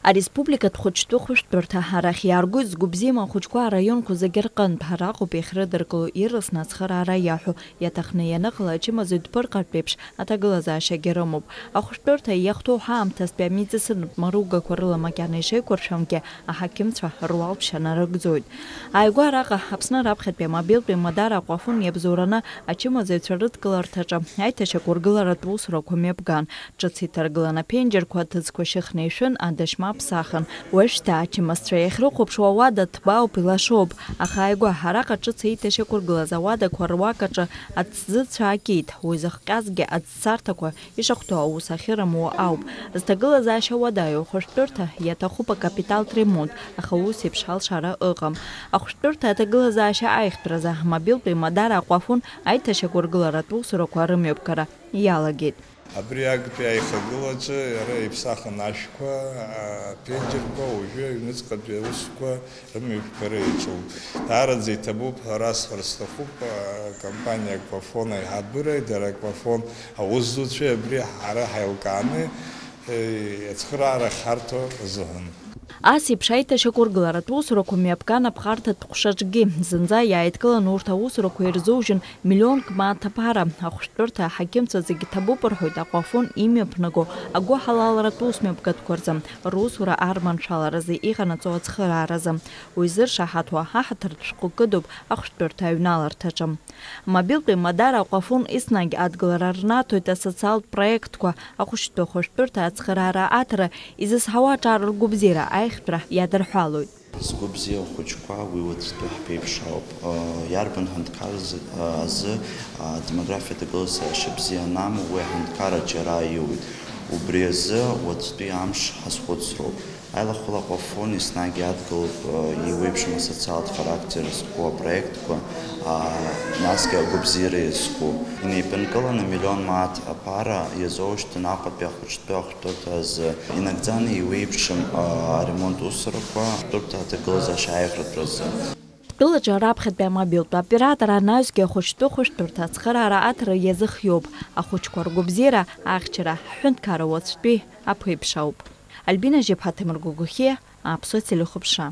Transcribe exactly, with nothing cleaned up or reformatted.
Ареспубликатә хәыҷтәы хәышәтәырҭа арахь иааргоит згәы бзиам ахәыҷқәа араионқәа зегьы рҟынтә. Араҟоуп иахьрыдыркыло ирласны ацхыраара иаҳәо, иаҭахны ианыҟала ачымазаҩ дԥырҟартә еиԥш аҭагылазаашьагьы рымоуп. Ахәышәтәырҭа иахәҭоу ҳаамҭазтәи амедицинатә маругақәа рыла макьана ишеиқәыршәамгьы, аҳақьымцәа руалԥшьа нарыгӡоит. Ааигәа араҟа Аԥсны раԥхьатәи амобилтәи Мадара Аҟәафон иабзоураны ачымазаҩцәа рыдкыларҭаҿы аиҭашьақәыргыларатә усурақәа мҩаԥган. Ҿыц иҭаргылан аԥенџьырқәа, аҭыӡқәа шьыхны ишәын, адашьма аԥсахын. Уажәшьҭа ачымазцәа иахьрыхәаԥшуа ауада ҭбаауп, илашоуп. Аха ааигәа араҟа ҿыц еиҭашьақәыргылаз ауадақәа руак аҿы аҭӡыцәа аакит. Уи зыхҟьазгьы аӡцарҭақәа ишахәҭоу аус ахьырымоу ауп. Зҭагылазаашьа уадаҩу ахәышәтәырҭа иаҭахуп акапиталтә ремонт, аха ус еиԥш алшара ыҟам. Ахәышәтәырҭа аҭагылазаашьа аиӷьтәразы амобилтәи Мадара Аҟәафон аиҭашьақәыргыларатә усурақәа рымҩаԥгара иалагеит. Абри актәи аихагылаҿы иара иԥсахын ашәқәа, аԥенџьырқәа, уажәы аҩныҵҟатәи аусқәа рымҩаԥгара иаҿуп. Даараӡа иҭабуп ҳәа расҳәар сҭахуп, акомпаниа Аквафон аиҳабыреи дара Аквафон аусзуҩцәеи абри ҳара ҳаилкааны, е, ацхыраара ахьҳарҭо азыҳәан. Ас еиԥш аиҭашьақәыргыларатә усурақәа мҩаԥган аԥхарҭатә ҟәшаҿгьы. Зынӡа иааидкыланы урҭ аусурақәа ирзужьын миллионк мааҭ аԥара. Ахәышәтәырҭа аҳақьымцәа зегьы ҭабуп рҳәоит Аҟәафон имҩаԥнаго агәыҳалалратә усмҩаԥгатәқәа рзы, русура арманшәаларазы иҟанаҵо ацхырааразы. Уи зыршаҳаҭуа аҳаҭыртә шәҟәы кыдуп ахәышәтәырҭа аҩналарҭаҿы. Мобилтәи Мадара Аҟәафон еснагь адгылара рнаҭоит асоциалтә проектқәа, ахәышәтәы хәышәтәырҭа ацхыраара аҭара изызҳауа аҿар ргәабзиара аиӷьтәра иадырҳәалоит. Згәы бзиоу ахәыҷқәа уи уаҵәтәи ҳԥеиԥш ауп. Иарбан ҳәынҭқарра азы, азы, а, демографиа аҭагылазаашьа бзиа анамоу, уи аҳәынҭқарра џьара аиуит. Убри азы уаҵәтәи амш ҳазхәыцроуп. Аилахәыла Аҟәафон еснагь иадгылоуп, э, еиуеиԥшым асоциалтә характер зқәу апроектқәа, а, насгьы агәабзиара иазку. Инеиԥынкыланы миллион мааҭ аԥара иазоушьҭын Аҟәатәи ахәыҷтәы ахәтәырҭа азы. Инагӡаны еиуеиԥшым, а, аремонт усурақәа ахәтәырҭа аҭагылазаашьа аиӷьратәразы. Тәылаҿы раԥхьатәи амобилтә оператор анаҩсгьы ахәыҷтәы хәышәтәырҭа ацхыраара аҭара иазыхиоуп. Ахәыҷқәа ргәабзиара, ахьчара, ҳҳәынҭқарра уаҵәтәи аԥеиԥш ауп. Альбина Жьеԥҳа, Ҭемыр Гогохиа, Аԥсуа телехәаԥшра.